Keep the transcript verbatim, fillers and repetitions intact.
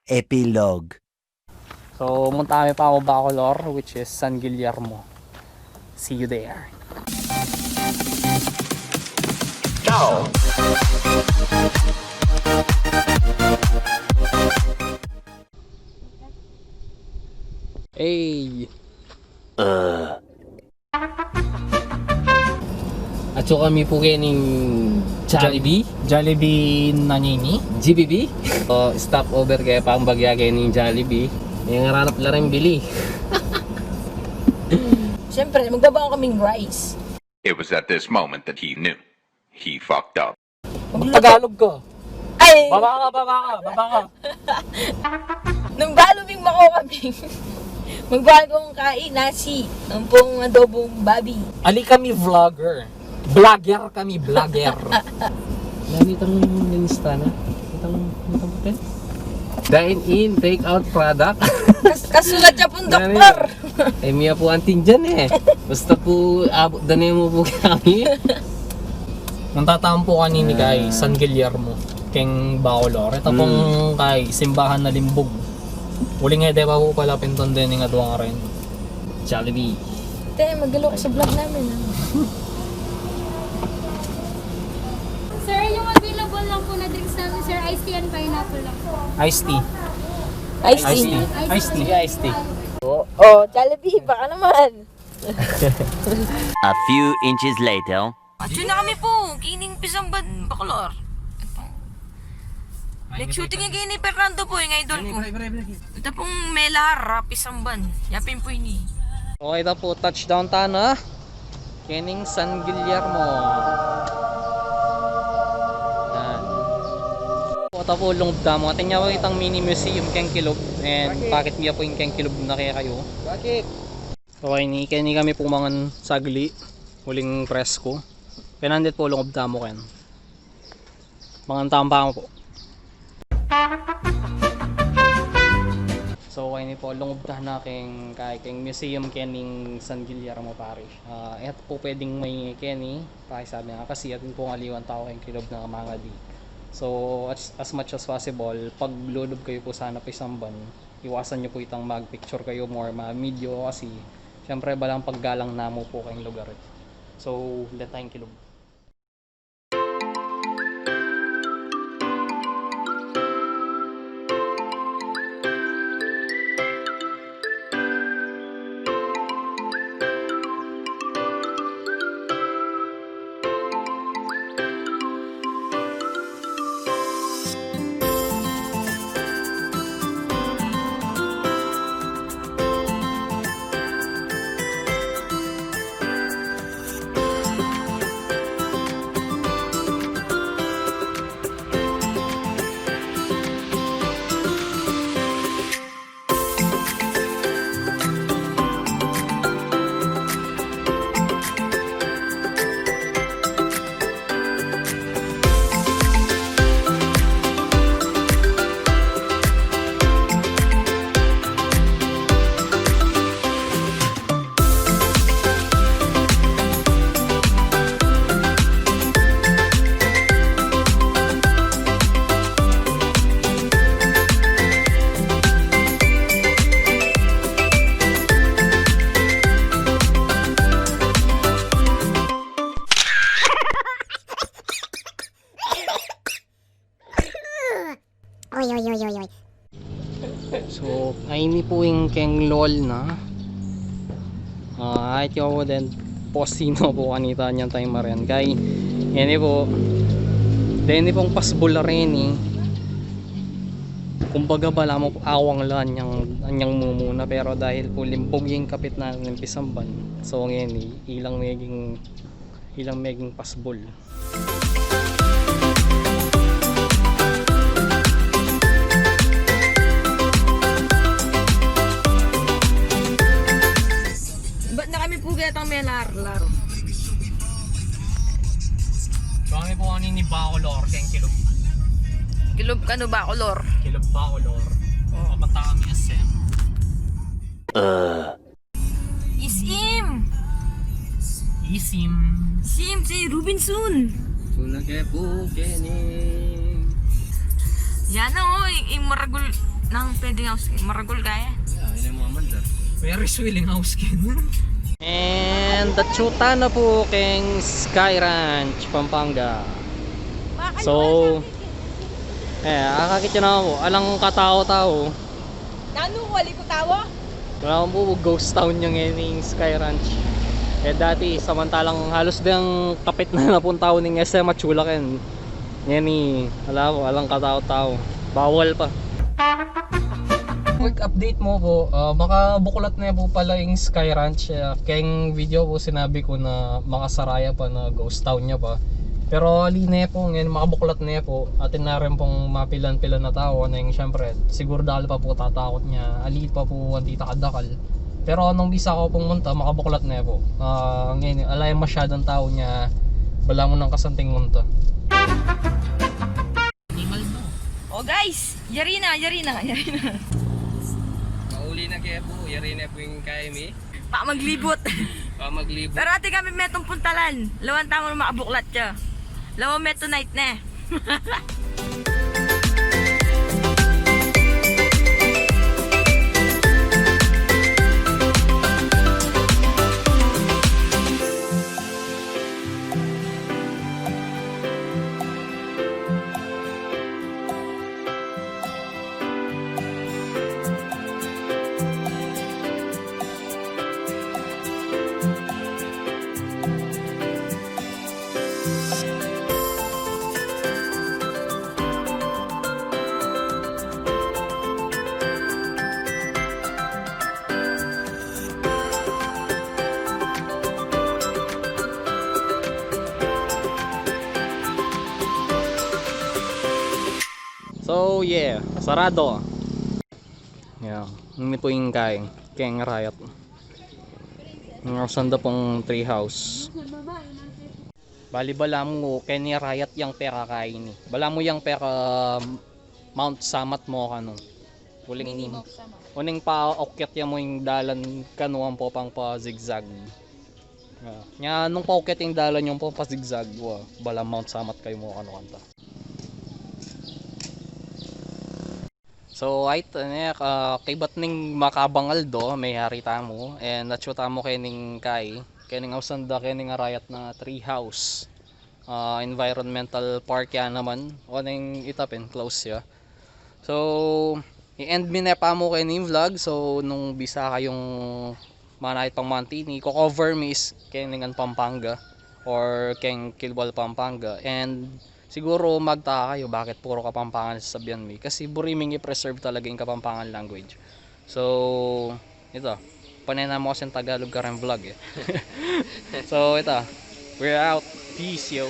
Epilogue. So, munta kami pa Bacolor, which is San Guillermo. See you there. Ciao! Hey! Atsu kami pu kening Jollibee. Jollibee na nini? G B B. O, stop over kaya pang bagya kening Jollibee. Yang ranap la rin bili. Siyempre, magbaba kaming rice. It was at this moment that he knew. He fucked up. Magtagalog ka. Ay! Baba ka, baba ka, baba ka. Nung balu ming mako kami, magbago ang kain, nasi, ampong adobong babi. Ali kami vlogger. Vlogger kami, vlogger. Nakita mo yung lista na? Kita mo, kita mo, Ken? Dine in, take out product. Kas-, kasulat siya pong doktor. E mi ya pu aintindian e. Basta pu, abut da ne mu pu kami. Munta tamu pu kanini kay San Guillermo, keng Bacolor. Ita pung kay simbahan na limbug. Uling e de pa pu pala pintan dening aduang ren. Jollibee. Te, magalo ka sa vlog namin, ah. Sir, yung available lang po na drinks namin, sir, iced tea and pineapple lang po. Iced tea. Iced tea. Iced tea. Iced tea. O, Jollibee, baka naman. A few inches later. Atsu na kami pu kening Pisamban, Bacolor. Nag-shooting ya keni Fernando pu, ing idol ku. Ita pung Melar, Pisamban. Yapin pu ini. Okay, ita pu, touchdown tana kening San Guillermo. Yan. Ita pu, lungub tamu. Atin ya pu itang mini museum keng kilub. And bakit mi ya pu ing keng kilub na kekayu? Bakit? Okay, ni, keni kami pu mangan sagli, uling presko. Penandit pu, lungub tamu ken. Mangan tamu pa pu. So, keni pu, lungub tana keng, keng museum kening San Guillermo Parish. Ah, e pu pwedeng mainge keni, pakisabi na kasi atin pung aliwang tau keng kilub na mangadi. So, as, as much as possible, pag lulub kayu pu sana Pisamban, iwasan yu pu itang mag-picture kayu, more ma-video kasi siyempre balang paggalang namu pu keng lugar e. So, deta ing kilub. Oy, oy, oy, oy, oy. So, ayni pu ing keng lol na. Ah, ay, tiyo po din. Posino po kanita niyang time marian. Kay, ini po, deni pong pasbul reni. Kumbaga, bala mo, awang la anyang, anyang mumuna. Pero dahil po limbug ing kapit na ning Pisamban. So, ngeni, ilang meging, ilang meging pasbul. Bat na kami pu ketang Melar, laro. So, kami pu kanini Bacolor, keng kilub. Kilub kanu Bacolor? Kilub Bacolor. O. Papunta kami S M. Isim. Isim. Sim si Robinson. Tuna ke pu keni. Yan na, o, ing, ing maragul Nang pwedeng house king maragul kaya. Yeah, ini mo mandar. Where is willing house king? And atsu ta na pu keng Sky Ranch, Pampanga. So, eh, akakit yu na pu, alang katau-tau. Nanu, wali ku tawa? Wala pu, ghost town ya ngeni Sky Ranch. Eh, dati, samantalang halos deng kapit na na pung tau ning S M Manila, ken ngeni, ala pu, alang katau-tau. Bawal pa. Quick update mu pu, ah, makabuklat ne pu pala ing Sky Ranch. Ah, keng video pu sinabi ku na makasara ya pa, na ghost town ya pa. Pero ali ne pu, ngeni makabuklat ne pu. Atin na rin pung mapilan-pilan a tau, neng siyempre, siguru dakal pa pu tatakut nya, ali pa pu anti ta kadakal. Pero nung bisa ku pung munta, makabuklat ne pu. Ah, ngeni, ala yang masyadung tau nya, balamu nang kasanting munta. O guys, yari na, yari na, yari na. Mauli na kaya pu, yari na pu ing kaya mi. Pamaglibut. Pamaglibut. Pero atin kami metung puntalan. Lawan tamu makabuklat ya. Lawan me tonight ne. So, yeah, sarado. Yeah, ini pu ing keng, keng Arayat. Ing ausan da pung tree house. Bali balamu keni Arayat yang pekakaini. Balamu yang peka Mount Samat mu kanu. Uling, uling paukyat ya mu ing dalan kanu ampo pang pa-zigzag. Ah, nya nung paukyat ing dalan yu pang pa-zigzag, wa, balamu Mount Samat kayu mu kanu kanta. So, ay, ito ne, ah, kaybat ning makabang aldo, meyari tamu, and atsu tamu kening kay, kening ausan da, kening Arayat na tree house, ah, environmental park ya naman, o neng ita pin, close ya. So, i-end mi ne pa mu kening vlog, so, nung bisa kayung manait pang Mount Tini, iko-cover mi is keng Lingan, Pampanga, or keng Kilwal, Pampanga. And siguru magtaka kayu bakit puro Kapampangan sasabian mi. Kasi buri ming i-preserve talaga ing Kapampangan language. So, ito. Pane na mu kasing Tagalog kareng vlog e. So, ito. We're out. Peace, yo.